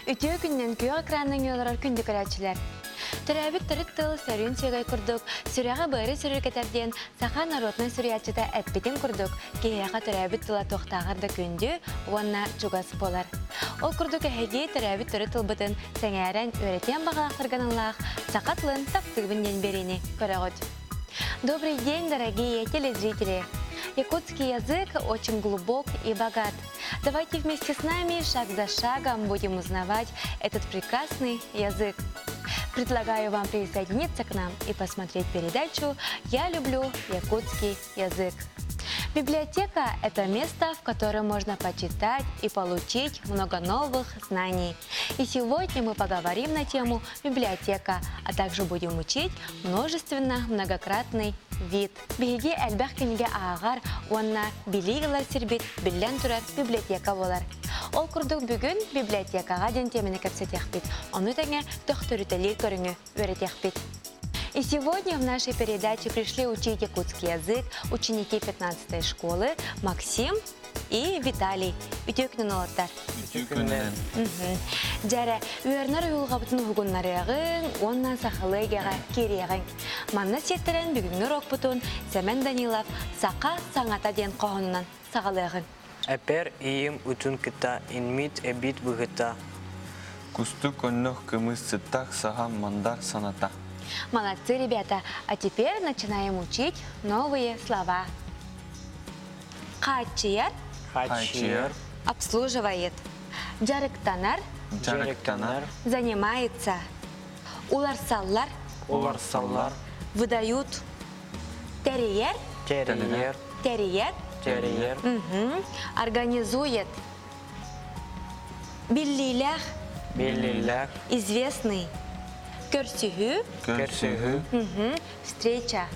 Үтүө күнүнэн күөх экранынан олорор күндү көрөөччүлэр! Төрөөбүт төрүт тыл сөрүүн сүөгэй курдук, сүрэҕи быары сүрүргэтэр диэн саха народнай суруйааччыта эппитин курдук, киһиэхэ төрөөбүт тыла туохтааҕар да күндү уонна чугас буолар. Ол курдук эһиги төрөөбүт төрүт тылбытын сэҥээрэн үөрэтиэн баҕалаахтарга аналлаах саха тылын таптыыбын диэн биэриини көрөҕүт. Добрый день, дорогие телезрители! Якутский язык очень глубок и богат. Давайте вместе с нами шаг за шагом будем узнавать этот прекрасный язык. Предлагаю вам присоединиться к нам и посмотреть передачу «Я люблю якутский язык». Библиотека – это место, в котором можно почитать и получить много новых знаний. И сегодня мы поговорим на тему «Библиотека», а также будем учить множественно многократный вид. Биһиги элбэх кинигэ ааҕар уонна билии ылар сирбит биллэн турар библиотека буолар. Ол курдук бүгүн библиотекаҕа диэн тиэмэни кэпсэтиэхпит, ону тэҥэ төхтөрүтэлиир көрүҥү үөрэтиэхпит. И сегодня в нашей передаче пришли учить якутский язык ученики 15 школы Максим и Виталий. Үтүө күнүн олоттар. Үтүө күнүнэн. Дьэрэ, үөрнэр уйулҕабытын уһугуннарыаҕыҥ уонна сахалыы эйгэҕэ киириэҕиҥ. Манна сиэттэрэн бүгүҥҥү урокпутун Сэмэн Данилов «Саха саҥата» диэн хоһоонунан саҕалыаҕыҥ. Эпэр ийим утун кыта инмит эбит быһыта. Кустук оннук кымыс сыттах саха мандар саната. Молодцы, ребята! А теперь начинаем учить новые слова. Хааччыйар. Хааччыйар. Обслуживает. Дьарыктанар. Дьарыктанар. Занимается. Уларсаллар. Уларсаллар. Выдают. Тэрийэр. Тэрийэр. Тэрийэр. Тэрийэр. Организует. Биллиилээх. Биллиилээх. Известный. Көрсүһүү. Көрсүһүү. Встреча.